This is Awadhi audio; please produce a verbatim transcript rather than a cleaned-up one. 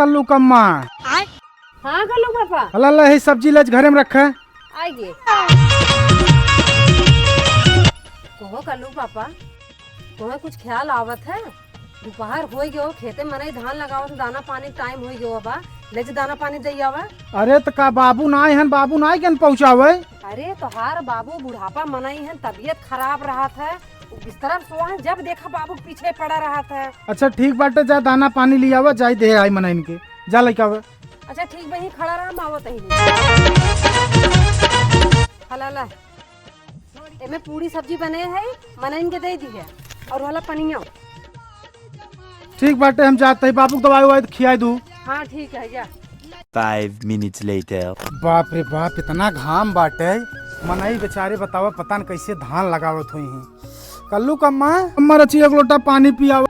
कल्लू कम्मा। हाँ कल्लू पापा। अला ला, ही सब्जी लज घरे में रखा। आइए। कहो कल्लू पापा, तुम्हें कुछ ख्याल आवत है? दोपहर होई गयो, खेते मनई धान लगावत, दाना पानी टाइम होई गयो बा, ले जे दाना पानी दे आवा। अरे त का बाबू ना आए हन, बाबू ना आए केन पहुँचावे? अरे तोहार बाबू बुढ़ापा मनई हन, तबीयत खराब रहत है, उ बिस्तरा में सोआ है, जब देखा बाबू पीछे पड़ा रहत है। अच्छा ठीक बाटे, जा दाना पानी ले आवा, जाई दे आई मनइन के, जा लइका आवा। अच्छा ठीक बा, ही खड़ा रहा, हम आवत ही। हला ला, एमे पूरी सब्जी बने है, मनइन के दे दी है, और वाला पनिया। ठीक बाटे, हम जात ही, बाबू के दवाई उवाई खियाई दू। हाँ ठीक है, जा। Five minutes later. बाप रे बाप, इतना घाम बाटे, मनई बेचारे बतावा, पता न कैसे धान लगावत होई हैं। कल्लू कम्मा, अम्मा रची एक लोटा पानी पियावा।